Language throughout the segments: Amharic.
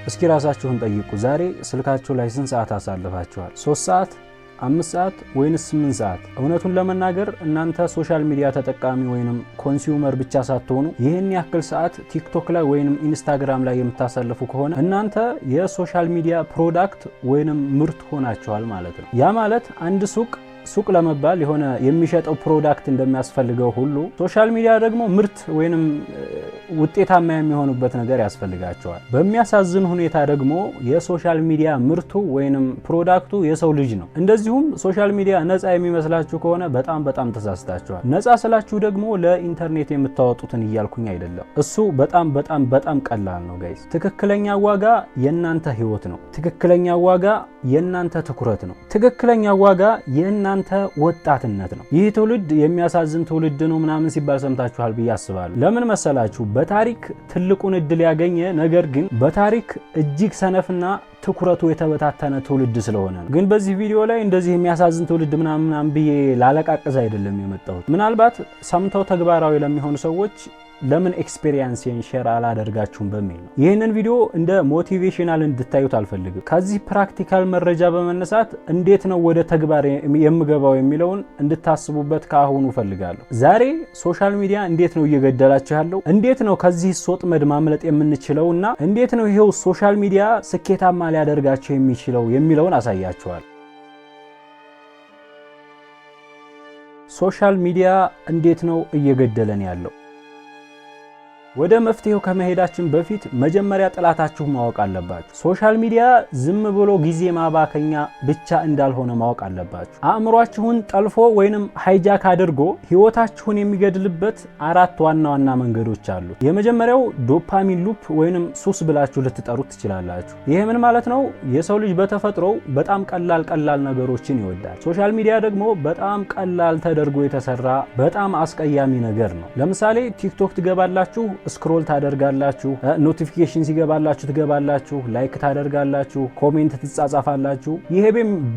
እስኪ ራሳችሁን ጠይቁ። ዛሬ ስልካችሁ ላይ ስንት ሰዓት አሳልፋችኋል? 3 ሰዓት፣ 5 ሰዓት ወይንስ 8 ሰዓት? እውነቱን ለመናገር እናንተ social media ተጠቃሚ ወይንም consumer ብቻ ሳትሆኑ ይህን ያክል ሰዓት ቲክቶክ ላይ ወይንም ኢንስታግራም ላይ የምታሳልፉ ከሆነ እናንተ የ social media product ወይንም ምርት ሆናችኋል ማለት ነው። ያ ማለት አንድ ሱቅ ሱቅ ለመባል የሆነ የሚሸጠው product እንደሚያስፈልገው ሁሉ social media ደግሞ ምርት ወይንም ውጤታማ የሚሆኑበት ነገር ያስፈልጋቸዋል። በሚያሳዝን ሁኔታ ደግሞ የ social media ምርቱ ወይንም product ኡ የሰው ልጅ ነው። እንደዚሁም social media ነፃ የሚመስላችሁ ከሆነ በጣም በጣም ተሳስታችኋል። ነፃ ስላችሁ ደግሞ ለኢንተርኔት የምታወጡትን እያልኩኝ አይደለም። እሱ በጣም በጣም በጣም ቀላል ነው guys። ትክክለኛ ዋጋ የእናንተ ህይወት ነው። ትክክለኛ ዋጋ የእናንተ ትኩረት ነው። ትክክለኛ ዋጋ የእናንተ ወጣትነት ነው። ይህ ትውልድ የሚያሳዝን ትውልድ ነው ምናምን ሲባል ሰምታችኋል ብዬ አስባለሁ። ለምን መሰላችሁ? በታሪክ ትልቁን እድል ያገኘ ነገር ግን በታሪክ እጅግ ሰነፍና ትኩረቱ የተበታተነ ትውልድ ስለሆነ ነው። ግን በዚህ ቪዲዮ ላይ እንደዚህ የሚያሳዝን ትውልድ ምናምን ምናምን ብዬ ላለቃቅዝ አይደለም የመጣሁት። ምናልባት ሰምተው ተግባራዊ ለሚሆኑ ሰዎች ለምን experience ኤን share አላደርጋችሁም በሚል ነው። ይህንን ቪዲዮ እንደ motivational እንድታዩት አልፈልግም። ከዚህ practical መረጃ በመነሳት እንዴት ነው ወደ ተግባር የምገባው የሚለውን እንድታስቡበት ከአሁኑ እፈልጋለሁ። ዛሬ social media እንዴት ነው እየገደላችሁ ያለው? እንዴት ነው ከዚህ ወጥመድ ማምለጥ የምንችለው እና እንዴት ነው ይሄው social media ስኬታማ ሊያደርጋችሁ የሚችለው የሚለውን አሳያችኋለሁ። Social media እንዴት ነው እየገደለን ያለው? ወደ መፍትሄው ከመሄዳችን በፊት መጀመሪያ ጠላታችሁን ማወቅ አለባችሁ። Social media ዝም ብሎ ጊዜ ማባከኛ ብቻ እንዳልሆነ ማወቅ አለባችሁ። አእምሯችሁን ጠልፎ ወይንም hijack አድርጎ ህይወታችሁን የሚገድልበት አራት ዋና ዋና መንገዶች አሉ። የመጀመሪያው dopamine loop ወይንም ሱስ ብላችሁ ልትጠሩት ትችላላችሁ። ይሄ ምን ማለት ነው? የሰው ልጅ በተፈጥሮው በጣም ቀላል ቀላል ነገሮችን ይወዳል። Social media ደግሞ በጣም ቀላል ተደርጎ የተሰራ በጣም አስቀያሚ ነገር ነው። ለምሳሌ ቲክቶክ ትገባላችሁ፣ scroll ታደርጋላችሁ፣ notification ሲገባላችሁ ትገባላችሁ፣ like ታደርጋላችሁ፣ comment ትጻጻፋላችሁ። ይሄ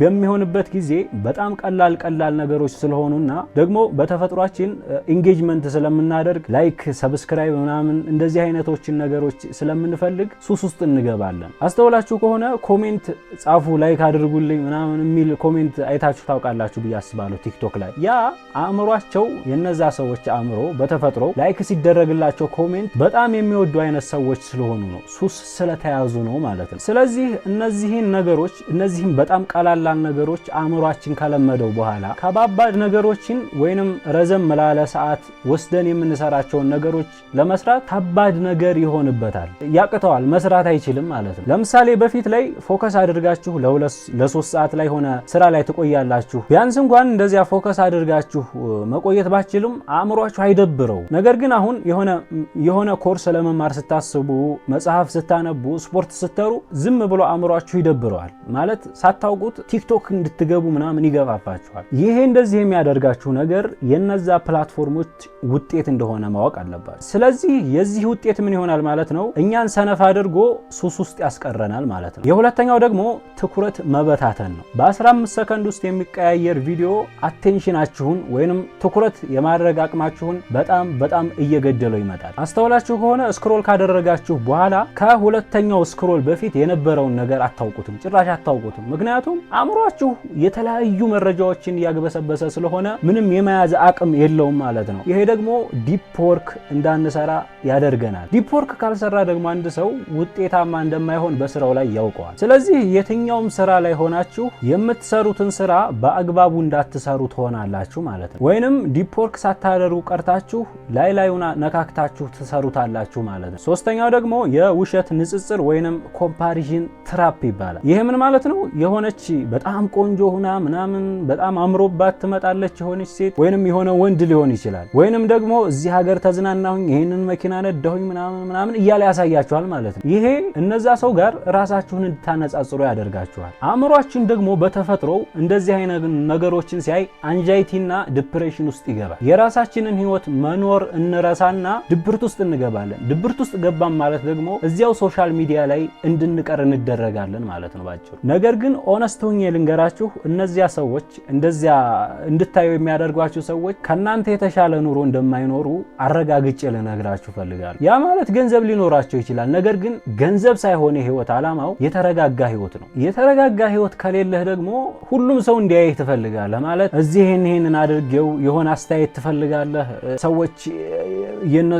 በሚሆንበት ጊዜ በጣም ቀላል ቀላል ነገሮች ስለሆኑና ደግሞ በተፈጥሯችን engagement ስለምናደርግ like፣ subscribe ምናምን እንደዚህ አይነቶችን ነገሮች ስለምንፈልግ ሱስ ውስጥ እንገባለን። አስተውላችሁ ከሆነ comment ጻፉ፣ like አድርጉልኝ ምናምን የሚል comment አይታችሁ ታውቃላችሁ ብዬ አስባለሁ ቲክቶክ ላይ። ያ አእምሯቸው፣ የነዛ ሰዎች አእምሮ በተፈጥሮ like ሲደረግላቸው comment በጣም የሚወዱ አይነት ሰዎች ስለሆኑ ነው፣ ሱስ ስለተያዙ ነው ማለት ነው። ስለዚህ እነዚህን ነገሮች፣ እነዚህን በጣም ቀላላል ነገሮች አእምሯችን ከለመደው በኋላ ከባባድ ነገሮችን ወይንም ረዘም ላለ ሰዓት ወስደን የምንሰራቸውን ነገሮች ለመስራት ከባድ ነገር ይሆንበታል፣ ያቅተዋል፣ መስራት አይችልም ማለት ነው። ለምሳሌ በፊት ላይ focus አድርጋችሁ ለ2 ለ3 ሰዓት ላይ ሆነ ስራ ላይ ትቆያላችሁ። ቢያንስ እንኳን እንደዚያ focus አድርጋችሁ መቆየት ባትችሉም አእምሯችሁ አይደብረው። ነገር ግን አሁን የሆነ ኮርስ ለመማር ስታስቡ፣ መጽሐፍ ስታነቡ፣ ስፖርት ስትሰሩ ዝም ብሎ አእምሯችሁ ይደብረዋል። ማለት ሳታውቁት ቲክቶክ እንድትገቡ ምናምን ይገፋፋችኋል። ይሄ እንደዚህ የሚያደርጋችሁ ነገር የነዛ platform ኦች ውጤት እንደሆነ ማወቅ አለባችሁ። ስለዚህ የዚህ ውጤት ምን ይሆናል ማለት ነው? እኛን ሰነፍ አድርጎ ሱስ ውስጥ ያስቀረናል ማለት ነው። የሁለተኛው ደግሞ ትኩረት መበታተን ነው። በ15 ሰከንድ ውስጥ የሚቀያየር ቪዲዮ attention ኣችሁን ወይንም ትኩረት የማድረግ አቅማችሁን በጣም በጣም እየገደለው ይመጣል። አስተውላችሁ ከሆነ scroll ካደረጋችሁ በኋላ ከሁለተኛው scroll በፊት የነበረውን ነገር አታውቁትም፣ ጭራሽ አታውቁትም። ምክንያቱም አእምሯችሁ የተለያዩ መረጃዎችን እያግበሰበሰ ስለሆነ ምንም የመያዝ አቅም የለውም ማለት ነው። ይሄ ደግሞ deep work እንዳንሰራ ያደርገናል። Deep work ካልሰራ ደግሞ አንድ ሰው ውጤታማ እንደማይሆን በስራው ላይ ያውቀዋል። ስለዚህ የትኛውም ስራ ላይ ሆናችሁ የምትሰሩትን ስራ በአግባቡ እንዳትሰሩ ትሆናላችሁ ማለት ነው። ወይንም deep work ሳታደርጉ ቀርታችሁ ላይ ላዩን ነካክታችሁ ትሰሩታላችሁ ማለት ነው። ሶስተኛው ደግሞ የውሸት ንጽጽር ወይንም comparison trap ይባላል። ይሄ ምን ማለት ነው? የሆነች በጣም ቆንጆ ሁና ምናምን በጣም አምሮባት ትመጣለች የሆነች ሴት ወይንም የሆነ ወንድ ሊሆን ይችላል። ወይንም ደግሞ እዚህ ሀገር ተዝናናሁኝ፣ ይህንን መኪና ነዳሁኝ ምናምን ምናምን እያለ ያሳያችኋል ማለት ነው። ይሄ እነዛ ሰው ጋር ራሳችሁን እንድታነጻጽሩ ያደርጋችኋል። አእምሯችን ደግሞ በተፈጥሮው እንደዚህ አይነት ነገሮችን ሲያይ anxiety ና depression ውስጥ ይገባል። የራሳችንን ህይወት መኖር እንረሳና ድብርት ውስጥ ውስጥ እንገባለን። ድብርት ውስጥ ገባን ማለት ደግሞ እዚያው social media ላይ እንድንቀር እንደረጋለን ማለት ነው ባጭሩ። ነገር ግን honest ሆኜ ልንገራችሁ፣ እነዚያ ሰዎች፣ እንደዚያ እንድታዩ የሚያደርጓችሁ ሰዎች ከናንተ የተሻለ ኑሮ እንደማይኖሩ አረጋግጬ ልነግራችሁ ፈልጋለሁ። ያ ማለት ገንዘብ ሊኖራቸው ይችላል። ነገር ግን ገንዘብ ሳይሆን የህይወት ዓላማው የተረጋጋ ህይወት ነው። የተረጋጋ ህይወት ከሌለህ ደግሞ ሁሉም ሰው እንዲያይህ ትፈልጋለህ። ማለት እዚህ ይህን ይህንን አድርጌው የሆነ አስተያየት ትፈልጋለህ። ሰዎች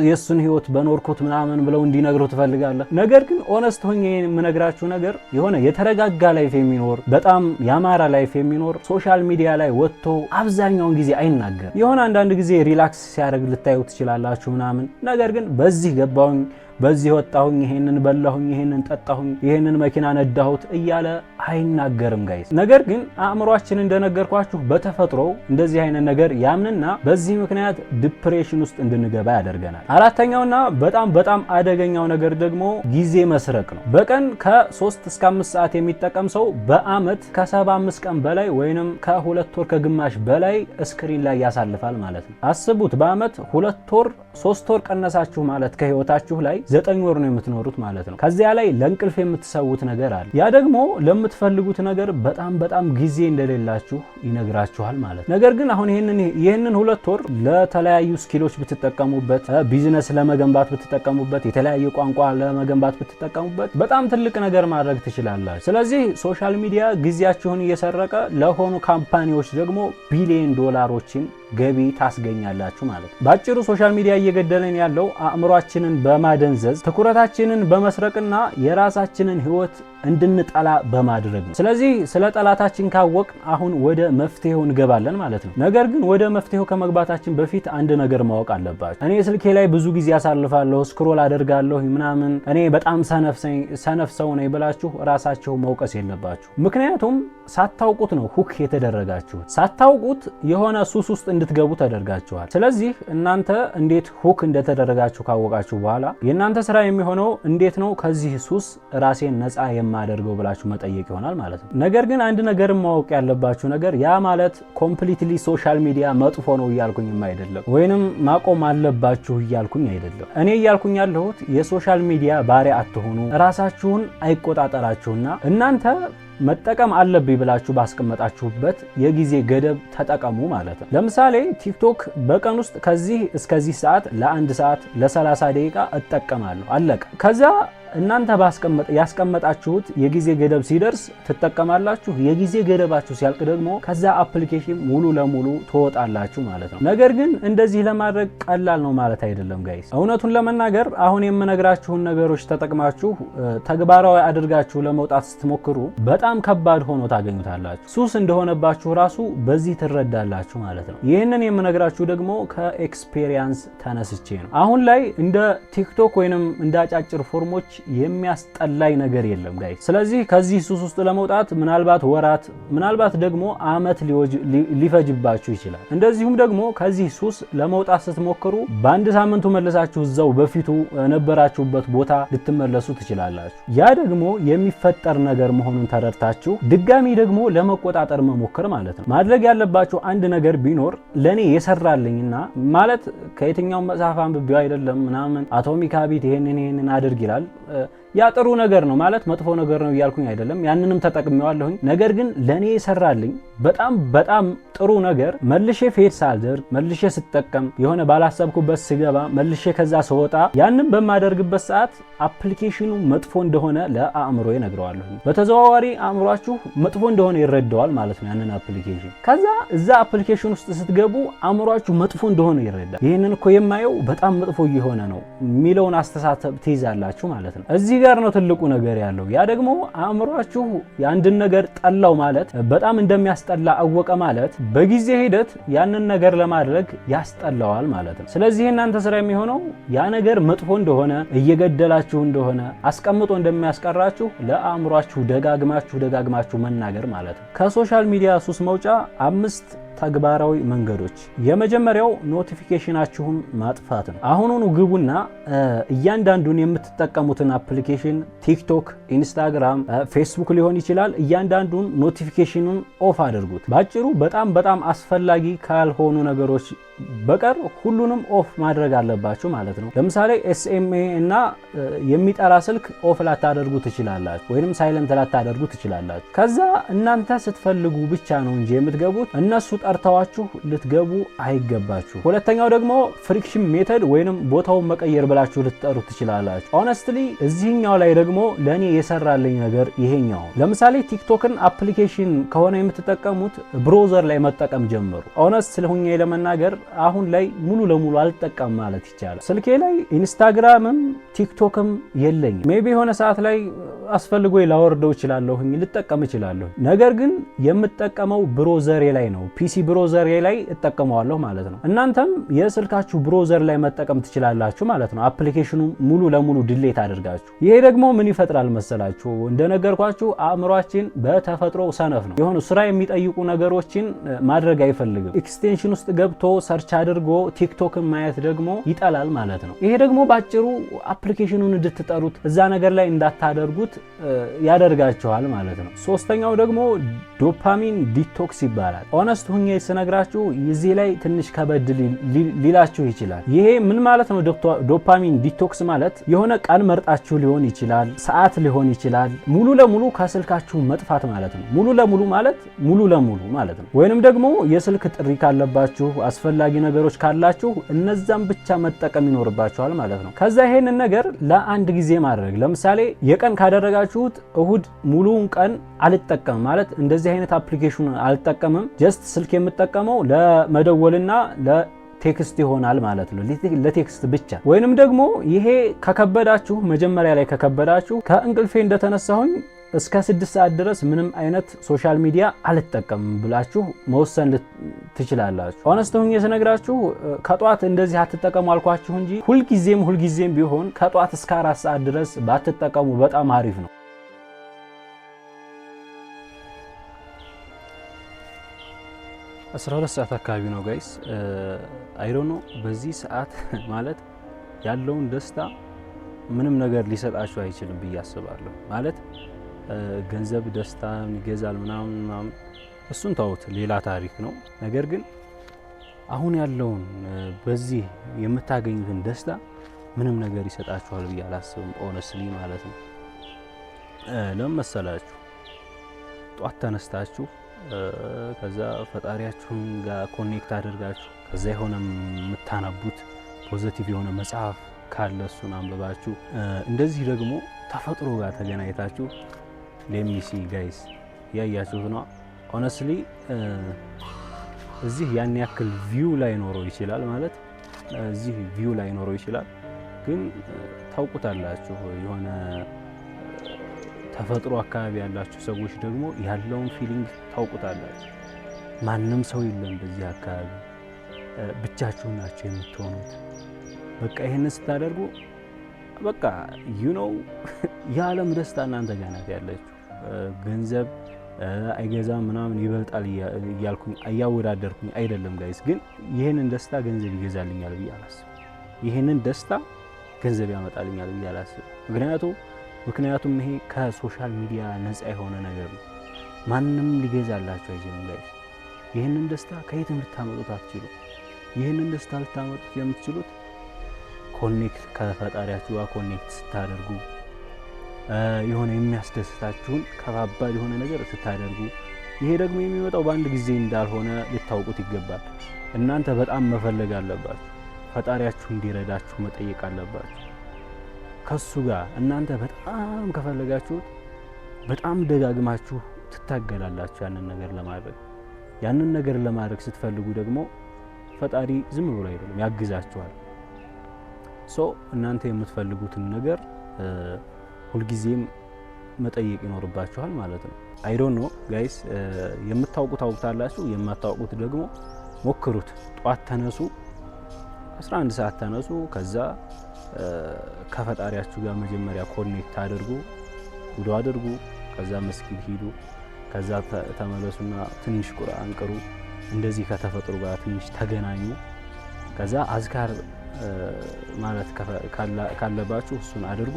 የእሱን ህይወት በኖርኩት ምናምን ብለው እንዲነግሩ ትፈልጋለህ። ነገር ግን honest ሆኜ የምነግራችሁ ነገር የሆነ የተረጋጋ life የሚኖር፣ በጣም ያማረ life የሚኖር social media ላይ ወጥቶ አብዛኛውን ጊዜ አይናገርም። የሆነ አንዳንድ ጊዜ relax ሲያደርግ ልታዩ ትችላላችሁ ምናምን። ነገር ግን በዚህ ገባሁኝ፣ በዚህ ወጣሁኝ፣ ይሄንን በላሁኝ፣ ይሄንን ጠጣሁኝ፣ ይሄንን መኪና ነዳሁት እያለ አይናገርም guys። ነገር ግን አእምሯችን እንደነገርኳችሁ በተፈጥሮ እንደዚህ አይነት ነገር ያምንና በዚህ ምክንያት depression ውስጥ እንድንገባ ያደርገናል። አራተኛውና በጣም በጣም አደገኛው ነገር ደግሞ ጊዜ መስረቅ ነው። በቀን ከ3 እስከ 5 ሰዓት የሚጠቀም ሰው በአመት ከ75 ቀን በላይ ወይንም ከ2 ወር ከግማሽ በላይ screen ላይ ያሳልፋል ማለት ነው። አስቡት፣ በአመት 2 ወር 3 ወር ቀነሳችሁ ማለት ከህይወታችሁ ላይ 9 ወር ነው የምትኖሩት ማለት ነው። ከዚያ ላይ ለእንቅልፍ የምትሰዉት ነገር አለ። ያ ደግሞ ለምትፈልጉት ነገር በጣም በጣም ጊዜ እንደሌላችሁ ይነግራችኋል ማለት ነው። ነገር ግን አሁን ይህንን 2 ወር ለተለያዩ skill ኦች ብትጠቀሙበት፣ ቢዝነስ ለመገንባት ብትጠቀሙበት፣ የተለያየ ቋንቋ ለመገንባት ብትጠቀሙበት በጣም ትልቅ ነገር ማድረግ ትችላላችሁ። ስለዚህ social media ጊዜያችሁን እየሰረቀ ለሆኑ company ዎች ደግሞ ቢሊዮን ዶላሮችን ገቢ ታስገኛላችሁ ማለት ነው። ባጭሩ social media እየገደለን ያለው አእምሯችንን በማደንዘዝ፣ ትኩረታችንን በመስረቅና የራሳችንን ህይወት እንድንጠላ በማድረግ ነው። ስለዚህ ስለ ጠላታችን ካወቅን አሁን ወደ መፍትሄው እንገባለን ማለት ነው። ነገር ግን ወደ መፍትሄው ከመግባታችን በፊት አንድ ነገር ማወቅ አለባችሁ። እኔ ስልኬ ላይ ብዙ ጊዜ አሳልፋለሁ፣ scroll አደርጋለሁ ምናምን፣ እኔ በጣም ሰነፍ ሰው ነኝ ብላችሁ ራሳችሁ መውቀስ የለባችሁም። ምክንያቱም ሳታውቁት ነው hook የተደረጋችሁት። ሳታውቁት የሆነ ሱስ ውስጥ እንድትገቡ ተደርጋችኋል። ስለዚህ እናንተ እንዴት hook እንደተደረጋችሁ ካወቃችሁ በኋላ የእናንተ ስራ የሚሆነው እንዴት ነው ከዚህ ሱስ ራሴን ነፃ የማደርገው ብላችሁ መጠየቅ ይሆናል ማለት ነው። ነገር ግን አንድ ነገር ማወቅ ያለባችሁ ነገር፣ ያ ማለት completely social media መጥፎ ነው እያልኩኝም አይደለም፣ ወይንም ማቆም አለባችሁ እያልኩኝ አይደለም። እኔ እያልኩኝ ያለሁት የ social media ባሪያ አትሁኑ፣ ራሳችሁን አይቆጣጠራችሁና እናንተ መጠቀም አለብኝ ብላችሁ ባስቀመጣችሁበት የጊዜ ገደብ ተጠቀሙ ማለት ነው። ለምሳሌ ቲክቶክ በቀን ውስጥ ከዚህ እስከዚህ ሰዓት፣ ለአንድ ሰዓት ለ30 ደቂቃ እጠቀማለሁ። አለቀ። ከዛ እናንተ ያስቀመጣችሁት የጊዜ ገደብ ሲደርስ ትጠቀማላችሁ። የጊዜ ገደባችሁ ሲያልቅ ደግሞ ከዛ application ሙሉ ለሙሉ ትወጣላችሁ ማለት ነው። ነገር ግን እንደዚህ ለማድረግ ቀላል ነው ማለት አይደለም guys። እውነቱን ለመናገር አሁን የምነግራችሁን ነገሮች ተጠቅማችሁ ተግባራዊ አድርጋችሁ ለመውጣት ስትሞክሩ በጣም ከባድ ሆኖ ታገኙታላችሁ። ሱስ እንደሆነባችሁ ራሱ በዚህ ትረዳላችሁ ማለት ነው። ይህንን የምነግራችሁ ደግሞ ከ experience ተነስቼ ነው። አሁን ላይ እንደ ቲክቶክ ወይንም እንደ አጫጭር form ኦች የሚያስጠላኝ ነገር የለም guys። ስለዚህ ከዚህ ሱስ ውስጥ ለመውጣት ምናልባት ወራት፣ ምናልባት ደግሞ አመት ሊፈጅባችሁ ይችላል። እንደዚሁም ደግሞ ከዚህ ሱስ ለመውጣት ስትሞክሩ በአንድ ሳምንቱ መልሳችሁ እዛው በፊቱ የነበራችሁበት ቦታ ልትመለሱ ትችላላችሁ። ያ ደግሞ የሚፈጠር ነገር መሆኑን ተረድታችሁ ድጋሚ ደግሞ ለመቆጣጠር መሞከር ማለት ነው። ማድረግ ያለባችሁ አንድ ነገር ቢኖር፣ ለኔ የሰራልኝና ማለት ከየትኛውም መጽሐፍ አንብቤው አይደለም ምናምን፣ Atomic Habit ይሄንን ይሄንን አድርግ ይላል። ያ ጥሩ ነገር ነው፣ ማለት መጥፎ ነገር ነው እያልኩኝ አይደለም። ያንንም ተጠቅሜዋለሁኝ። ነገር ግን ለኔ የሰራልኝ በጣም በጣም ጥሩ ነገር መልሼ fade ሳደርግ፣ መልሼ ስጠቀም፣ የሆነ ባላሰብኩበት ስገባ፣ መልሼ ከዛ ስወጣ፣ ያንን በማደርግበት ሰዓት application ኑ መጥፎ እንደሆነ ለአእምሮዬ እነግረዋለሁ። በተዘዋዋሪ አእምሯችሁ መጥፎ እንደሆነ ይረዳዋል ማለት ነው ያንን application። ከዛ እዛ application ውስጥ ስትገቡ አእምሯችሁ መጥፎ እንደሆነ ይረዳል። ይህንን እኮ የማየው በጣም መጥፎ እየሆነ ነው የሚለውን አስተሳሰብ ትይዛላችሁ ማለት ነው። እዚህ ጋር ነው ትልቁ ነገር ያለው። ያ ደግሞ አእምሯችሁ የአንድን ነገር ጠላው ማለት፣ በጣም እንደሚያስጠላ አወቀ ማለት፣ በጊዜ ሂደት ያንን ነገር ለማድረግ ያስጠላዋል ማለት ነው። ስለዚህ የእናንተ ስራ የሚሆነው ያ ነገር መጥፎ እንደሆነ፣ እየገደላችሁ እንደሆነ፣ አስቀምጦ እንደሚያስቀራችሁ ለአእምሯችሁ ደጋግማችሁ ደጋግማችሁ መናገር ማለት ነው። ከ social media ሱስ መውጫ አምስት ተግባራዊ መንገዶች። የመጀመሪያው notification ኣችሁን ማጥፋት ነው። አሁኑኑ ግቡና እያንዳንዱን የምትጠቀሙትን application፣ ቲክቶክ፣ ኢንስታግራም፣ ፌስቡክ ሊሆን ይችላል። እያንዳንዱን notification ኑን off አድርጉት። ባጭሩ በጣም በጣም አስፈላጊ ካልሆኑ ነገሮች በቀር ሁሉንም off ማድረግ አለባችሁ ማለት ነው። ለምሳሌ SMS እና የሚጠራ ስልክ off ላታደርጉ ትችላላችሁ፣ ወይንም silent ላታደርጉ ትችላላችሁ። ከዛ እናንተ ስትፈልጉ ብቻ ነው እንጂ የምትገቡት፣ እነሱ ጠርተዋችሁ ልትገቡ አይገባችሁ። ሁለተኛው ደግሞ friction method ወይንም ቦታውን መቀየር ብላችሁ ልትጠሩት ትችላላችሁ። Honestly እዚህኛው ላይ ደግሞ ለእኔ የሰራልኝ ነገር ይሄኛው። ለምሳሌ ቲክቶክን application ከሆነ የምትጠቀሙት browser ላይ መጠቀም ጀምሩ። Honest ሆኜ ለመናገር አሁን ላይ ሙሉ ለሙሉ አልጠቀምም ማለት ይቻላል። ስልኬ ላይ ኢንስታግራምም ቲክቶክም የለኝም። Maybe የሆነ ሰዓት ላይ አስፈልጎ ላወርደው እችላለሁኝ፣ ልጠቀም እችላለሁ። ነገር ግን የምጠቀመው browser ኤ ላይ ነው። PC browser ኤ ላይ እጠቀመዋለሁ ማለት ነው። እናንተም የስልካችሁ browser ላይ መጠቀም ትችላላችሁ ማለት ነው። Application ኑ ሙሉ ለሙሉ delete አድርጋችሁ። ይሄ ደግሞ ምን ይፈጥራል መሰላችሁ? እንደነገርኳችሁ አእምሯችን በተፈጥሮ ሰነፍ ነው። የሆኑ ስራ የሚጠይቁ ነገሮችን ማድረግ አይፈልግም። Extension ውስጥ ገብቶ search አድርጎ ቲክቶክን ማየት ደግሞ ይጠላል ማለት ነው። ይሄ ደግሞ ባጭሩ application ኑን እንድትጠሉት፣ እዛ ነገር ላይ እንዳታደርጉት ያደርጋችኋል ማለት ነው። ሶስተኛው ደግሞ dopamine detox ይባላል። Honest ሁኜ ስነግራችሁ እዚህ ላይ ትንሽ ከበድ ሊላችሁ ይችላል። ይሄ ምን ማለት ነው? Dopamine detox ማለት የሆነ ቀን መርጣችሁ ሊሆን ይችላል፣ ሰዓት ሊሆን ይችላል። ሙሉ ለሙሉ ከስልካችሁ መጥፋት ማለት ነው። ሙሉ ለሙሉ ማለት ሙሉ ለሙሉ ማለት ነው። ወይንም ደግሞ የስልክ ጥሪ ካለባችሁ፣ አስፈላጊ ነገሮች ካላችሁ እነዛን ብቻ መጠቀም ይኖርባችኋል ማለት ነው። ከዛ ይሄንን ነገር ለአንድ ጊዜ ማድረግ፣ ለምሳሌ የቀን ካደረጋችሁት እሁድ ሙሉውን ቀን አልጠቀምም ማለት፣ እንደዚህ አይነት application አልጠቀምም፣ just ስልክ የምጠቀመው ለመደወልና ለ text ይሆናል ማለት ነው። ለ text ብቻ። ወይንም ደግሞ ይሄ ከከበዳችሁ፣ መጀመሪያ ላይ ከከበዳችሁ፣ ከእንቅልፌ እንደተነሳሁኝ እስከ 6 ሰዓት ድረስ ምንም አይነት social media አልጠቀምም ብላችሁ መወሰን ትችላላችሁ። Honest ሁኜ ስነግራችሁ ከጧት እንደዚህ አትጠቀሙ አልኳችሁ እንጂ ሁልጊዜም ሁልጊዜም ቢሆን ከጧት እስከ 4 ሰዓት ድረስ ባትጠቀሙ በጣም አሪፍ ነው። 12 ሰዓት አካባቢ ነው guys። I don't know፣ በዚህ ሰዓት ማለት ያለውን ደስታ ምንም ነገር ሊሰጣችሁ አይችልም ብዬ አስባለሁ። ማለት ገንዘብ ደስታ ይገዛል ምናምን ምናምን፣ እሱን ተውት፣ ሌላ ታሪክ ነው። ነገር ግን አሁን ያለውን በዚህ የምታገኙትን ደስታ ምንም ነገር ይሰጣችኋል ብዬ አላስብም። Honestly ማለት ነው። ለምን መሰላችሁ? ጧት ተነስታችሁ፣ ከዛ ፈጣሪያችሁን ጋር connect አድርጋችሁ፣ ከዛ የሆነ የምታነቡት positive የሆነ መጽሐፍ ካለ እሱን አንብባችሁ፣ እንደዚህ ደግሞ ተፈጥሮ ጋር ተገናኝታችሁ፣ let me see guys፣ ያያችሁት ነው። Honestly እዚህ ያን ያክል view ላይኖረው ይችላል፣ ማለት እዚህ view ላይኖረው ይችላል፣ ግን ታውቁታላችሁ። የሆነ ተፈጥሮ አካባቢ ያላችሁ ሰዎች ደግሞ ያለውን feeling ታውቁታላችሁ። ማንም ሰው የለም በዚህ አካባቢ፣ ብቻችሁን ናችሁ የምትሆኑት። በቃ ይህንን ስታደርጉ በቃ የዓለም ደስታ እናንተ ጋር ናት ያለችው። ገንዘብ አይገዛም ምናምን ይበልጣል እያልኩኝ እያወዳደርኩኝ አይደለም guys፣ ግን ይህንን ደስታ ገንዘብ ይገዛልኛል ብዬ አላስብም። ይህንን ደስታ ገንዘብ ያመጣልኛል ብዬ አላስብም። ምክንያቱም ይሄ ከ social media ነፃ የሆነ ነገር ነው። ማንም ሊገዛላችሁ አይችልም guys። ይህንን ደስታ ከየትም ልታመጡት አትችሉ። ይህንን ደስታ ልታመጡት የምትችሉት connect ከፈጣሪያችሁ ጋር connect ስታደርጉ፣ የሆነ የሚያስደስታችሁን ከባባድ የሆነ ነገር ስታደርጉ፣ ይሄ ደግሞ የሚመጣው በአንድ ጊዜ እንዳልሆነ ልታውቁት ይገባል። እናንተ በጣም መፈለግ አለባችሁ። ፈጣሪያችሁ እንዲረዳችሁ መጠየቅ አለባችሁ። ከሱ ጋር እናንተ በጣም ከፈለጋችሁት በጣም ደጋግማችሁ ትታገላላችሁ ያንን ነገር ለማድረግ። ያንን ነገር ለማድረግ ስትፈልጉ ደግሞ ፈጣሪ ዝም ብሎ አይደለም፣ ያግዛችኋል። So እናንተ የምትፈልጉትን ነገር ሁልጊዜም መጠየቅ ይኖርባችኋል ማለት ነው። I don't know guys፣ የምታውቁት ታውቁታላችሁ፣ የማታውቁት ደግሞ ሞክሩት። ጧት ተነሱ፣ 11 ሰዓት ተነሱ። ከዛ ከፈጣሪያችሁ ጋር መጀመሪያ connect አድርጉ፣ ውዱ አድርጉ። ከዛ መስጊድ ሂዱ። ከዛ ተመለሱና ትንሽ ቁርአን ቅሩ። እንደዚህ ከተፈጥሮ ጋር ትንሽ ተገናኙ። ከዛ አዝካር ማለት ካለባችሁ እሱን አድርጉ።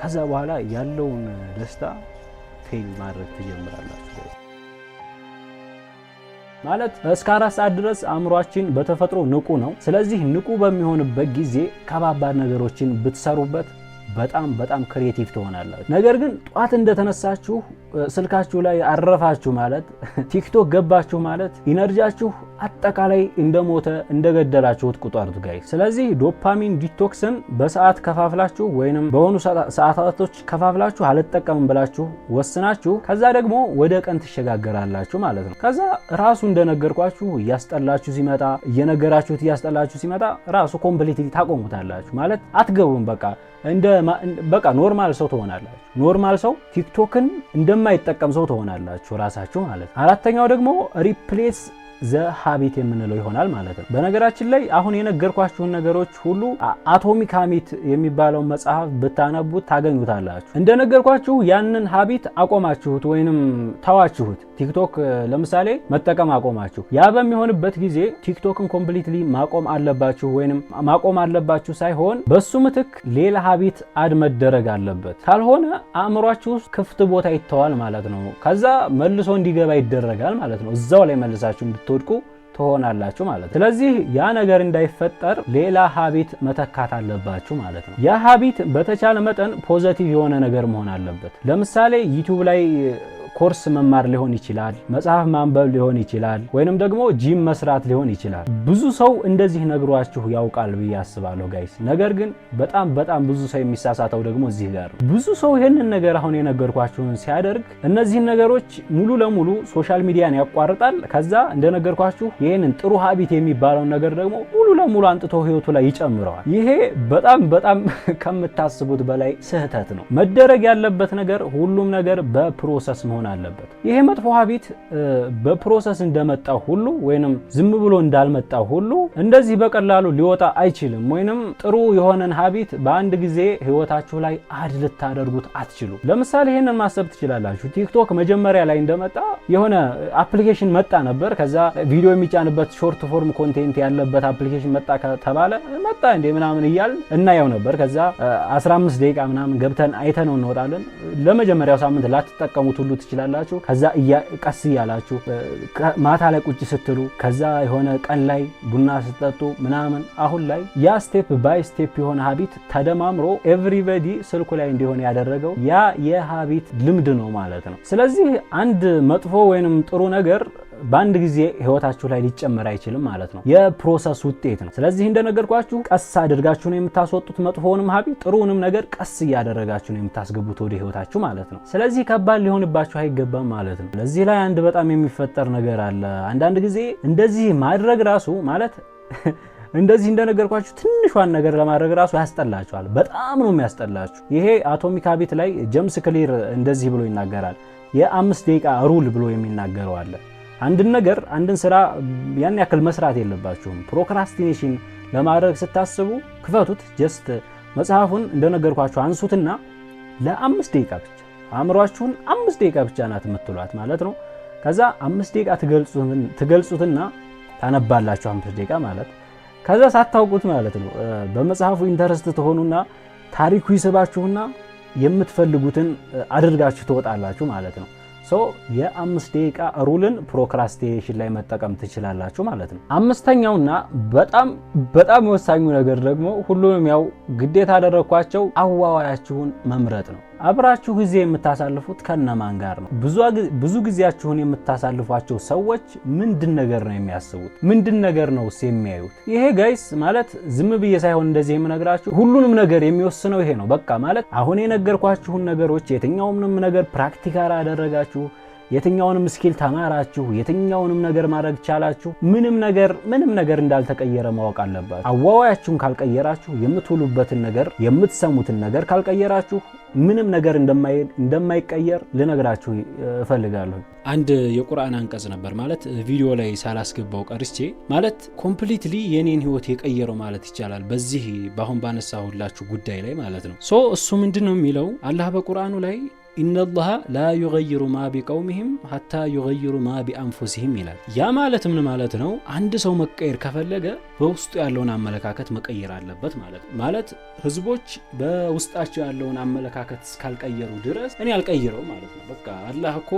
ከዛ በኋላ ያለውን ደስታ feel ማድረግ ትጀምራላችሁ። ማለት እስከ 4 ሰዓት ድረስ አእምሯችን በተፈጥሮ ንቁ ነው። ስለዚህ ንቁ በሚሆንበት ጊዜ ከባባድ ነገሮችን ብትሰሩበት በጣም በጣም creative ትሆናላችሁ። ነገር ግን ጧት እንደተነሳችሁ ስልካችሁ ላይ አረፋችሁ ማለት፣ ቲክቶክ ገባችሁ ማለት energy ያችሁ አጠቃላይ እንደሞተ፣ እንደገደላችሁት ቁጠሩት guys። ስለዚህ dopamine detox ን በሰዓት ከፋፍላችሁ ወይንም በሆኑ ሰዓታቶች ከፋፍላችሁ አልጠቀምም ብላችሁ ወስናችሁ ከዛ ደግሞ ወደ ቀን ትሸጋገራላችሁ ማለት ነው። ከዛ ራሱ እንደነገርኳችሁ እያስጠላችሁ ሲመጣ፣ እየነገራችሁት እያስጠላችሁ ሲመጣ ራሱ completely ታቆሙታላችሁ ማለት አትገቡም። በቃ እንደ በቃ normal ሰው ትሆናላችሁ። Normal ሰው፣ ቲክቶክን እንደማይጠቀም ሰው ትሆናላችሁ ራሳችሁ ማለት ነው። አራተኛው ደግሞ replace the habit የምንለው ይሆናል ማለት ነው። በነገራችን ላይ አሁን የነገርኳችሁን ነገሮች ሁሉ Atomic Habit የሚባለው መጽሐፍ ብታነቡት ታገኙታላችሁ። እንደነገርኳችሁ ያንን habit አቆማችሁት ወይንም ተዋችሁት፣ ቲክቶክ ለምሳሌ መጠቀም አቆማችሁ። ያ በሚሆንበት ጊዜ ቲክቶክን completely ማቆም አለባችሁ፣ ወይንም ማቆም አለባችሁ ሳይሆን በሱ ምትክ ሌላ habit add መደረግ አለበት። ካልሆነ አእምሯችሁ ውስጥ ክፍት ቦታ ይተዋል ማለት ነው። ከዛ መልሶ እንዲገባ ይደረጋል ማለት ነው። እዛው ላይ መልሳችሁ እንድትወድቁ ትሆናላችሁ ማለት ነው። ስለዚህ ያ ነገር እንዳይፈጠር ሌላ habit መተካት አለባችሁ ማለት ነው። ያ habit በተቻለ መጠን positive የሆነ ነገር መሆን አለበት። ለምሳሌ ዩቲዩብ ላይ ኮርስ መማር ሊሆን ይችላል፣ መጽሐፍ ማንበብ ሊሆን ይችላል፣ ወይንም ደግሞ ጂም መስራት ሊሆን ይችላል። ብዙ ሰው እንደዚህ ነግሯችሁ ያውቃል ብዬ አስባለሁ guys። ነገር ግን በጣም በጣም ብዙ ሰው የሚሳሳተው ደግሞ እዚህ ጋር ነው። ብዙ ሰው ይህንን ነገር አሁን የነገርኳችሁን ሲያደርግ እነዚህን ነገሮች ሙሉ ለሙሉ social media ን ያቋርጣል። ከዛ እንደነገርኳችሁ ይህንን ጥሩ habit የሚባለውን ነገር ደግሞ ሙሉ ለሙሉ አምጥቶ ህይወቱ ላይ ይጨምረዋል። ይሄ በጣም በጣም ከምታስቡት በላይ ስህተት ነው። መደረግ ያለበት ነገር ሁሉም ነገር በ process መሆን አለበት። ይሄ መጥፎ habit በ process እንደመጣ ሁሉ ወይንም ዝም ብሎ እንዳልመጣ ሁሉ እንደዚህ በቀላሉ ሊወጣ አይችልም። ወይንም ጥሩ የሆነን habit በአንድ ጊዜ ህይወታችሁ ላይ add ልታደርጉት አትችሉም። ለምሳሌ ይሄንን ማሰብ ትችላላችሁ። ቲክቶክ መጀመሪያ ላይ እንደመጣ የሆነ application መጣ ነበር። ከዛ ቪዲዮ የሚጫንበት short form content ያለበት application መጣ ከተባለ መጣ እንዴ ምናምን እያልን እናየው ነበር። ከዛ 15 ደቂቃ ምናምን ገብተን አይተነው እንወጣለን። ለመጀመሪያው ሳምንት ላትጠቀሙት ሁሉ ትችላላችሁ። ከዛ ቀስ እያላችሁ ማታ ላይ ቁጭ ስትሉ፣ ከዛ የሆነ ቀን ላይ ቡና ስትጠጡ ምናምን፣ አሁን ላይ ያ step by step የሆነ habit ተደማምሮ everybody ስልኩ ላይ እንዲሆን ያደረገው ያ የ habit ልምድ ነው ማለት ነው። ስለዚህ አንድ መጥፎ ወይንም ጥሩ ነገር በአንድ ጊዜ ህይወታችሁ ላይ ሊጨመር አይችልም ማለት ነው። የ process ውጤት ነው። ስለዚህ እንደነገርኳችሁ ቀስ አድርጋችሁ ነው የምታስወጡት መጥፎውንም habit፣ ጥሩውንም ነገር ቀስ እያደረጋችሁ ነው የምታስገቡት ወደ ህይወታችሁ ማለት ነው። ስለዚህ ከባድ ሊሆንባችሁ አይገባም ማለት ነው። ለዚህ ላይ አንድ በጣም የሚፈጠር ነገር አለ። አንዳንድ ጊዜ እንደዚህ ማድረግ ራሱ፣ ማለት እንደዚህ እንደነገርኳችሁ ትንሿን ነገር ለማድረግ ራሱ ያስጠላችኋል። በጣም ነው የሚያስጠላችሁ። ይሄ Atomic Habit ላይ ጀምስ ክሊር እንደዚህ ብሎ ይናገራል። የ5 ደቂቃ rule ብሎ የሚናገረው አለ። አንድን ነገር፣ አንድን ስራ ያን ያክል መስራት የለባችሁም። Procrastination ለማድረግ ስታስቡ ክፈቱት። Just መጽሐፉን እንደነገርኳችሁ አንሱትና ለ5 ደቂቃ ብቻ አእምሯችሁን 5 ደቂቃ ብቻ ናት የምትሏት ማለት ነው። ከዛ 5 ደቂቃ ትገልጹትና ታነባላችሁ፣ 5 ደቂቃ ማለት። ከዛ ሳታውቁት ማለት ነው በመጽሐፉ interest ትሆኑና ታሪኩ ይስባችሁና የምትፈልጉትን አድርጋችሁ ትወጣላችሁ ማለት ነው። So የ5 ደቂቃ rule ን procrastination ላይ መጠቀም ትችላላችሁ ማለት ነው። አምስተኛውና በጣም በጣም ወሳኙ ነገር ደግሞ ሁሉንም ያው ግዴታ አደረግኳቸው፣ አዋዋያችሁን መምረጥ ነው። አብራችሁ ጊዜ የምታሳልፉት ከነማን ጋር ነው? ብዙ ጊዜያችሁን የምታሳልፏቸው ሰዎች ምንድን ነገር ነው የሚያስቡት? ምንድን ነገር ነው የሚያዩት? ይሄ guys ማለት ዝም ብዬ ሳይሆን እንደዚህ የምነግራችሁ ሁሉንም ነገር የሚወስነው ይሄ ነው። በቃ ማለት አሁን የነገርኳችሁን ነገሮች የትኛውንም ነገር practical አደረጋችሁ፣ የትኛውንም skill ተማራችሁ፣ የትኛውንም ነገር ማድረግ ቻላችሁ፣ ምንም ነገር ምንም ነገር እንዳልተቀየረ ማወቅ አለባችሁ። አዋዋያችሁን ካልቀየራችሁ፣ የምትውሉበትን ነገር፣ የምትሰሙትን ነገር ካልቀየራችሁ ምንም ነገር እንደማይቀየር ልነግራችሁ እፈልጋለሁ። አንድ የቁርአን አንቀጽ ነበር፣ ማለት ቪዲዮ ላይ ሳላስገባው ቀርቼ፣ ማለት completely የኔን ህይወት የቀየረው ማለት ይቻላል በዚህ በአሁን ባነሳሁላችሁ ጉዳይ ላይ ማለት ነው። So እሱ ምንድን ነው የሚለው? አላህ በቁርአኑ ላይ إن الله لا يغير ما بقوم حتى يغيروا ما بأنفسهم ይላል። ያ ማለት ምን ማለት ነው? አንድ ሰው መቀየር ከፈለገ በውስጡ ያለውን አመለካከት መቀየር አለበት ማለት ነው። ማለት ህዝቦች በውስጣቸው ያለውን አመለካከት እስካልቀየሩ ድረስ እኔ አልቀይረው ማለት ነው። በቃ አላህ እኮ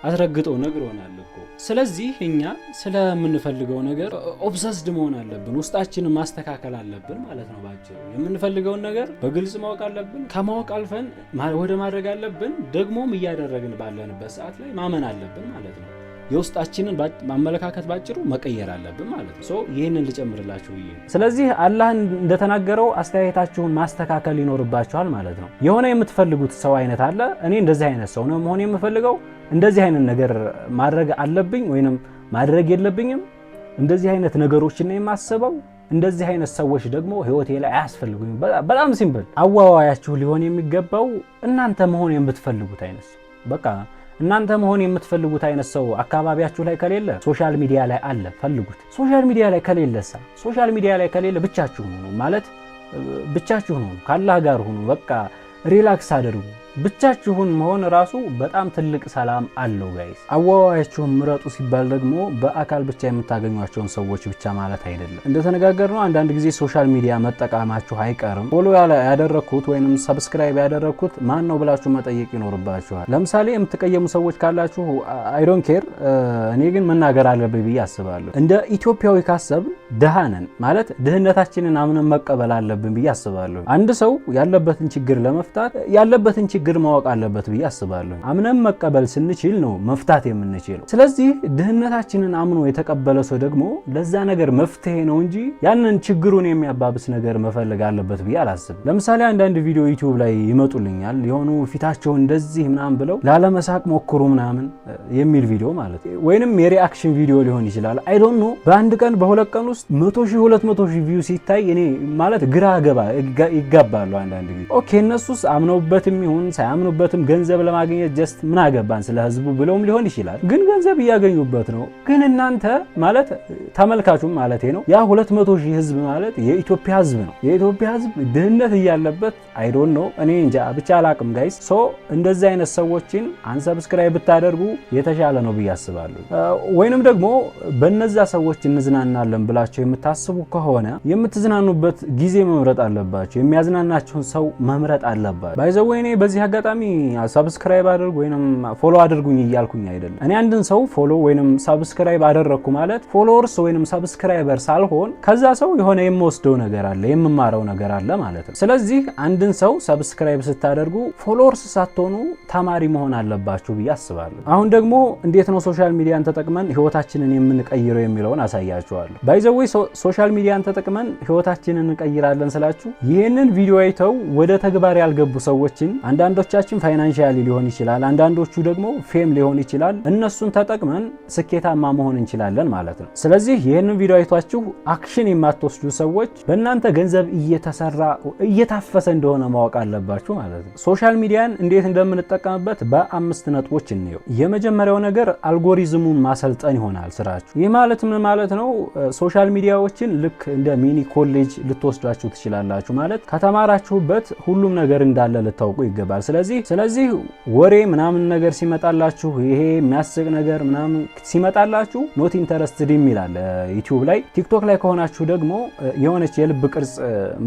አስረግጦ ነግሮናል እኮ። ስለዚህ እኛ ስለምንፈልገው ነገር obsessed መሆን አለብን፣ ውስጣችንን ማስተካከል አለብን ማለት ነው። ባጭሩ የምንፈልገውን ነገር በግልጽ ማወቅ አለብን። ከማወቅ አልፈን ወደ ማድረግ አለብን። ደግሞም እያደረግን ባለንበት ሰዓት ላይ ማመን አለብን ማለት ነው። የውስጣችንን አመለካከት ባጭሩ መቀየር አለብን ማለት ነው። So ይህንን ልጨምርላችሁ ብዬ ነው። ስለዚህ አላህ እንደተናገረው አስተያየታችሁን ማስተካከል ይኖርባችኋል ማለት ነው። የሆነ የምትፈልጉት ሰው አይነት አለ። እኔ እንደዚህ አይነት ሰው ነው መሆን የምፈልገው፣ እንደዚህ አይነት ነገር ማድረግ አለብኝ ወይንም ማድረግ የለብኝም፣ እንደዚህ አይነት ነገሮችን ነው የማስበው፣ እንደዚህ አይነት ሰዎች ደግሞ ህይወቴ ላይ አያስፈልጉኝም። በጣም simple። አዋዋያችሁ ሊሆን የሚገባው እናንተ መሆን የምትፈልጉት አይነት ሰው፣ በቃ እናንተ መሆን የምትፈልጉት አይነት ሰው አካባቢያችሁ ላይ ከሌለ social media ላይ አለ፣ ፈልጉት። Social media ላይ ከሌለሳ፣ social media ላይ ከሌለ ብቻችሁን ሁኑ፣ ማለት ብቻችሁን ሁኑ፣ ከአላህ ጋር ሁኑ። በቃ relax አድርጉ። ብቻችሁን መሆን ራሱ በጣም ትልቅ ሰላም አለው guys። አዋዋያችሁን ምረጡ ሲባል ደግሞ በአካል ብቻ የምታገኟቸውን ሰዎች ብቻ ማለት አይደለም። እንደተነጋገርነው አንዳንድ ጊዜ social media መጠቀማችሁ አይቀርም። Follow ያደረግኩት ወይንም subscribe ያደረግኩት ማን ነው ብላችሁ መጠየቅ ይኖርባችኋል። ለምሳሌ የምትቀየሙ ሰዎች ካላችሁ I don't care፣ እኔ ግን መናገር አለብኝ ብዬ አስባለሁ። እንደ ኢትዮጵያዊ ካሰብን ድሃ ነን፣ ማለት ድህነታችንን አምነን መቀበል አለብን ብዬ አስባለሁ። አንድ ሰው ያለበትን ችግር ለመፍታት ያለበትን ችግር ማወቅ አለበት ብዬ አስባለሁ። አምነን መቀበል ስንችል ነው መፍታት የምንችለው። ስለዚህ ድህነታችንን አምኖ የተቀበለ ሰው ደግሞ ለዛ ነገር መፍትሄ ነው እንጂ ያንን ችግሩን የሚያባብስ ነገር መፈለግ አለበት ብዬ አላስብም። ለምሳሌ አንዳንድ ቪዲዮ YouTube ላይ ይመጡልኛል፣ የሆኑ ፊታቸውን እንደዚህ ምናምን ብለው ላለመሳቅ ሞክሩ ምናምን የሚል ቪዲዮ ማለት ነው። ወይንም የ reaction ቪዲዮ ሊሆን ይችላል። I don't know፣ በአንድ ቀን በ2 ቀን ውስጥ 100,000 200,000 view ሲታይ እኔ ማለት ግራ ገባ ይጋባሉ አንዳንድ ጊዜ። Okay፣ እነሱስ አምነውበትም ይሁን ሳያምኑበትም ገንዘብ ለማግኘት just ምን አገባን ስለ ህዝቡ ብለውም ሊሆን ይችላል። ግን ገንዘብ እያገኙበት ነው። ግን እናንተ ማለት ተመልካቹም ማለት ነው፣ ያ 200 ሺህ ህዝብ ማለት የኢትዮጵያ ህዝብ ነው። የኢትዮጵያ ህዝብ ድህነት እያለበት I don't know፣ እኔ እንጃ ብቻ አላቅም guys። So እንደዚህ አይነት ሰዎችን unsubscribe ብታደርጉ የተሻለ ነው ብዬ አስባለሁ። ወይንም ደግሞ በነዛ ሰዎች እንዝናናለን ብላችሁ የምታስቡ ከሆነ የምትዝናኑበት ጊዜ መምረጥ አለባችሁ። የሚያዝናናችሁን ሰው መምረጥ አለባችሁ። By the way፣ እኔ በዚህ አጋጣሚ subscribe አድርጉ ወይንም follow አድርጉኝ እያልኩኝ አይደለም። እኔ አንድን ሰው follow ወይንም subscribe አደረግኩ ማለት followers ወይንም subscriber ሳልሆን ከዛ ሰው የሆነ የምወስደው ነገር አለ፣ የምማረው ነገር አለ ማለት ነው። ስለዚህ አንድን ሰው subscribe ስታደርጉ followers ሳትሆኑ ተማሪ መሆን አለባችሁ ብዬ አስባለሁ። አሁን ደግሞ እንዴት ነው social media ን ተጠቅመን ህይወታችንን የምንቀይረው የሚለውን አሳያችኋለሁ። By the way፣ social media ን ተጠቅመን ህይወታችንን እንቀይራለን ስላችሁ ይህንን ቪዲዮ አይተው ወደ ተግባር ያልገቡ ሰዎችን፣ አንዳንዶቻችን financially ሊሆን ይችላል፣ አንዳንዶቹ ደግሞ fame ሊሆን ይችላል። እነሱን ተጠቅመን ስኬታማ መሆን እንችላለን ማለት ነው። ስለዚህ ይህንን ቪዲዮ አይታችሁ action የማትወስዱ ሰዎች በእናንተ ገንዘብ እየተሰራ እየታፈሰ እንደሆነ ማወቅ አለባችሁ ማለት ነው። Social media ን እንዴት እንደምንጠቀምበት በአምስት ነጥቦች እንየው። የመጀመሪያው ነገር አልጎሪዝሙን ማሰልጠን ይሆናል ስራችሁ። ይህ ማለት ምን ማለት ነው? Social media ዎችን ልክ እንደ mini college ልትወስዷቸው ትችላላችሁ። ማለት ከተማራችሁበት ሁሉም ነገር እንዳለ ልታውቁ ይገባል። ስለዚህ ወሬ ምናምን ነገር ሲመጣላችሁ፣ ይሄ የሚያስቅ ነገር ምናምን ሲመጣላችሁ not interested የሚል አለ YouTube ላይ። TikTok ላይ ከሆናችሁ ደግሞ የሆነች የልብ ቅርጽ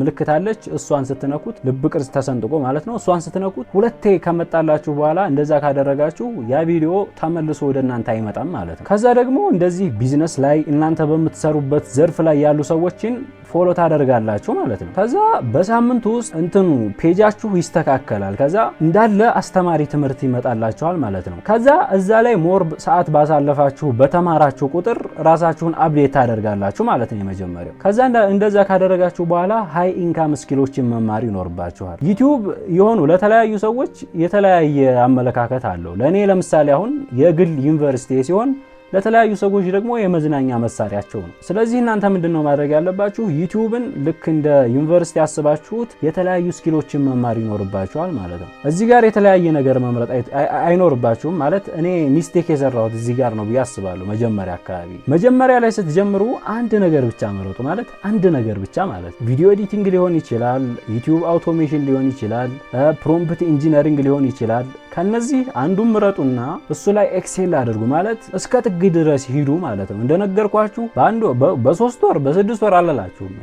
ምልክት አለች። እሷን ስትነኩት፣ ልብ ቅርጽ ተሰንጥቆ ማለት ነው። እሷን ስትነኩት ሁለቴ ከመጣላችሁ በኋላ እንደዛ ካደረጋችሁ ያ ቪዲዮ ተመልሶ ወደ እናንተ አይመጣም ማለት ነው። ከዛ ደግሞ እንደዚህ ቢዝነስ ላይ እናንተ በምትሰሩበት ዘርፍ ላይ ያሉ ሰዎችን follow ታደርጋላችሁ ማለት ነው። ከዛ በሳምንቱ ውስጥ እንትኑ page ኣችሁ ይስተካከላል። ከዛ እንዳለ አስተማሪ ትምህርት ይመጣላችኋል ማለት ነው። ከዛ እዛ ላይ more ሰዓት ባሳለፋችሁ በተማራችሁ ቁጥር ራሳችሁን update ታደርጋላችሁ ማለት ነው የመጀመሪያው። ከዛ እንደዛ ካደረጋችሁ በኋላ high income skill ኦችን መማር ይኖርባችኋል። YouTube የሆኑ ለተለያዩ ሰዎች የተለያየ አመለካከት አለው። ለእኔ ለምሳሌ አሁን የግል ዩኒቨርሲቲ ሲሆን ለተለያዩ ሰዎች ደግሞ የመዝናኛ መሳሪያቸው ነው። ስለዚህ እናንተ ምንድን ነው ማድረግ ያለባችሁ? YouTube ን ልክ እንደ ዩኒቨርሲቲ አስባችሁት የተለያዩ skill ኦችን መማር ይኖርባችኋል ማለት ነው። እዚህ ጋር የተለያየ ነገር መምረጥ አይኖርባችሁም። ማለት እኔ mistake የሰራሁት እዚህ ጋር ነው ብዬ አስባለሁ። መጀመሪያ አካባቢ፣ መጀመሪያ ላይ ስትጀምሩ አንድ ነገር ብቻ ምረጡ። ማለት አንድ ነገር ብቻ ማለት video editing ሊሆን ይችላል፣ YouTube automation ሊሆን ይችላል፣ prompt engineering ሊሆን ይችላል። ከነዚህ አንዱን ምረጡና እሱ ላይ excel አድርጉ፣ ማለት እስከ ጥግ ድረስ ሂዱ ማለት ነው። እንደነገርኳችሁ በአንድ በ3 ወር በ6 ወር አላላችሁም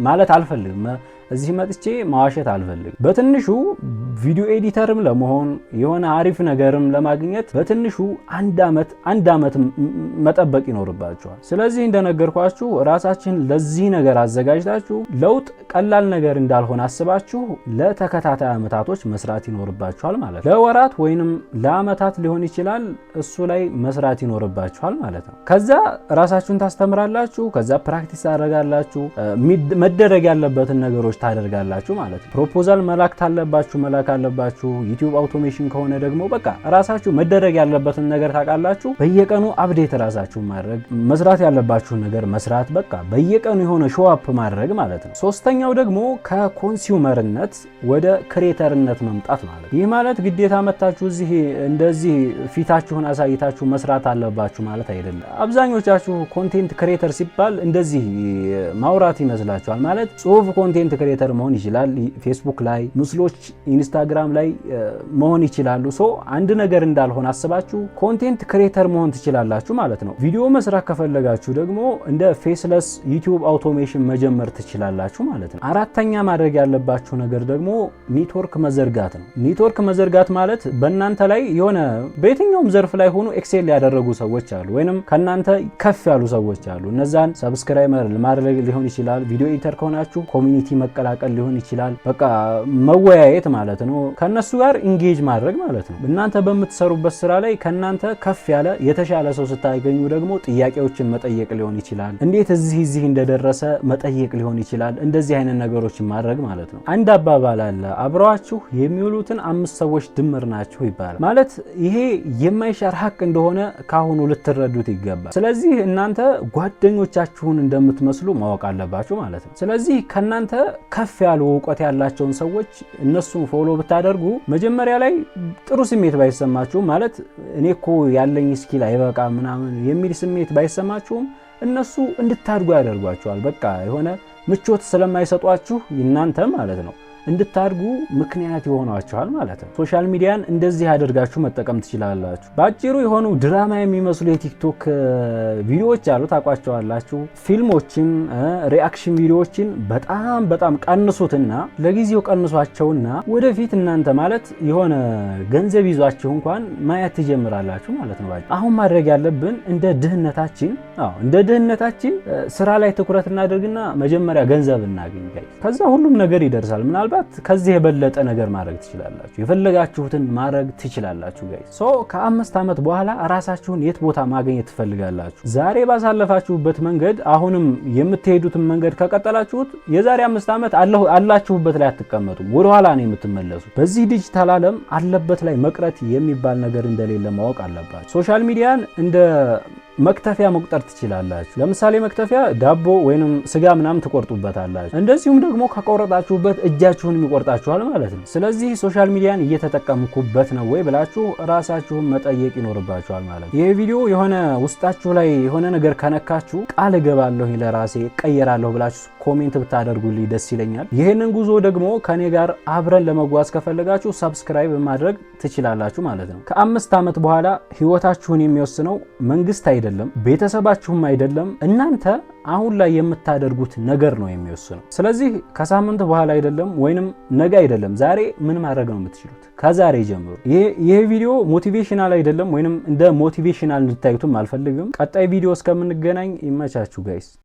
ማለት አልፈልግም። እዚህ መጥቼ መዋሸት አልፈልግም። በትንሹ video editor ም ለመሆን፣ የሆነ አሪፍ ነገርም ለማግኘት በትንሹ አንድ አመት መጠበቅ ይኖርባችኋል። ስለዚህ እንደነገርኳችሁ ራሳችሁን ለዚህ ነገር አዘጋጅታችሁ፣ ለውጥ ቀላል ነገር እንዳልሆነ አስባችሁ ለተከታታይ አመታቶች መስራት ይኖርባችኋል ማለት ነው። ለወራት ወይንም ለአመታት ሊሆን ይችላል፣ እሱ ላይ መስራት ይኖርባችኋል ማለት ነው። ከዛ ራሳችሁን ታስተምራላችሁ፣ ከዛ practice ታደርጋላችሁ፣ መደረግ ያለበትን ነገሮች ታደርጋላችሁ ማለት ነው። Proposal መላክ ካለባችሁ መላክ አለባችሁ። YouTube automation ከሆነ ደግሞ በቃ ራሳችሁ መደረግ ያለበትን ነገር ታውቃላችሁ። በየቀኑ update ራሳችሁን ማድረግ፣ መስራት ያለባችሁን ነገር መስራት፣ በቃ በየቀኑ የሆነ show up ማድረግ ማለት ነው። ሶስተኛው ደግሞ ከ consumer ነት ወደ creator ነት መምጣት ማለት ነው። ይህ ማለት ግዴታ መታችሁ እዚህ እንደዚህ ፊታችሁን አሳይታችሁ መስራት አለባችሁ ማለት አይደለም። አብዛኞቻችሁ content creator ሲባል እንደዚህ ማውራት ይመስላችኋል። ማለት ጽሁፍ content creator መሆን ይችላል። ፌስቡክ ላይ ምስሎች፣ Instagram ላይ መሆን ይችላሉ። So አንድ ነገር እንዳልሆነ አስባችሁ content creator መሆን ትችላላችሁ ማለት ነው። ቪዲዮ መስራት ከፈለጋችሁ ደግሞ እንደ faceless YouTube automation መጀመር ትችላላችሁ ማለት ነው። አራተኛ ማድረግ ያለባችሁ ነገር ደግሞ ኔትወርክ መዘርጋት ነው። ኔትወርክ መዘርጋት ማለት በእናንተ ላይ የሆነ በየትኛውም ዘርፍ ላይ ሆኑ excel ያደረጉ ሰዎች አሉ፣ ወይንም ከእናንተ ከፍ ያሉ ሰዎች አሉ። እነዛን subscribe ማድረግ ሊሆን ይችላል። Video editor ከሆናችሁ community መቀላቀል ሊሆን ይችላል። በቃ መወያየት ማለት ነው። ከነሱ ጋር engage ማድረግ ማለት ነው። እናንተ በምትሰሩበት ስራ ላይ ከእናንተ ከፍ ያለ የተሻለ ሰው ስታገኙ ደግሞ ጥያቄዎችን መጠየቅ ሊሆን ይችላል። እንዴት እዚህ እንደደረሰ መጠየቅ ሊሆን ይችላል። እንደዚህ አይነት ነገሮችን ማድረግ ማለት ነው። አንድ አባባል አለ፣ አብረዋችሁ የሚውሉትን አምስት ሰዎች ድምር ናችሁ ይባላል። ማለት ይሄ የማይሻር ሀቅ እንደሆነ ካሁኑ ልትረዱት ይገባል። ስለዚህ እናንተ ጓደኞቻችሁን እንደምትመስሉ ማወቅ አለባችሁ ማለት ነው። ስለዚህ ከእናንተ ከፍ ያሉ እውቀት ያላቸውን ሰዎች እነሱን follow ብታደርጉ መጀመሪያ ላይ ጥሩ ስሜት ባይሰማችሁም፣ ማለት እኔ እኮ ያለኝ skill አይበቃ ምናምን የሚል ስሜት ባይሰማችሁም፣ እነሱ እንድታድጉ ያደርጓችኋል። በቃ የሆነ ምቾት ስለማይሰጧችሁ እናንተ ማለት ነው እንድታድጉ ምክንያት ይሆኗችኋል ማለት ነው። Social media ን እንደዚህ አድርጋችሁ መጠቀም ትችላላችሁ። በአጭሩ የሆኑ ድራማ የሚመስሉ የ TikTok ቪዲዮዎች አሉ፣ ታውቋቸዋላችሁ። ፊልሞችን፣ reaction ቪዲዮዎችን በጣም በጣም ቀንሱትና፣ ለጊዜው ቀንሷቸውና ወደፊት እናንተ ማለት የሆነ ገንዘብ ይዟችሁ እንኳን ማየት ትጀምራላችሁ ማለት ነው። አሁን ማድረግ ያለብን እንደ ድህነታችን ስራ ላይ ትኩረት እናደርግና መጀመሪያ ገንዘብ እናገኝ። ከዛ ሁሉም ነገር ይደርሳል። ምናልባት ከዚህ የበለጠ ነገር ማድረግ ትችላላችሁ። የፈለጋችሁትን ማድረግ ትችላላችሁ guys። So ከ5 ዓመት በኋላ ራሳችሁን የት ቦታ ማግኘት ትፈልጋላችሁ? ዛሬ ባሳለፋችሁበት መንገድ አሁንም የምትሄዱትን መንገድ ከቀጠላችሁት የዛሬ 5 ዓመት አላችሁበት ላይ አትቀመጡም፣ ወደኋላ ነው የምትመለሱ። በዚህ ዲጂታል ዓለም አለበት ላይ መቅረት የሚባል ነገር እንደሌለ ማወቅ አለባችሁ። Social media ን እንደ መክተፊያ መቁጠር ትችላላችሁ። ለምሳሌ መክተፊያ ዳቦ ወይንም ስጋ ምናምን ትቆርጡበታላችሁ። እንደዚሁም ደግሞ ከቆረጣችሁበት እጃችሁን ይቆርጣችኋል ማለት ነው። ስለዚህ social media ን እየተጠቀምኩበት ነው ወይ ብላችሁ ራሳችሁን መጠየቅ ይኖርባችኋል ማለት ነው። ይህ ቪዲዮ የሆነ ውስጣችሁ ላይ የሆነ ነገር ከነካችሁ ቃል እገባለሁ ለራሴ እቀየራለሁ ብላችሁ comment ብታደርጉልኝ ደስ ይለኛል። ይህንን ጉዞ ደግሞ ከኔ ጋር አብረን ለመጓዝ ከፈለጋችሁ subscribe ማድረግ ትችላላችሁ ማለት ነው። ከ5 ዓመት በኋላ ህይወታችሁን የሚወስነው መንግስት አይደለም፣ ቤተሰባችሁም አይደለም፣ እናንተ አሁን ላይ የምታደርጉት ነገር ነው የሚወስነው። ስለዚህ ከሳምንት በኋላ አይደለም ወይንም ነገ አይደለም፣ ዛሬ ምን ማድረግ ነው የምትችሉት? ከዛሬ ጀምሮ። ይሄ ቪዲዮ motivational አይደለም ወይንም እንደ motivational እንድታዩትም አልፈልግም። ቀጣይ ቪዲዮ እስከምንገናኝ ይመቻችሁ guys።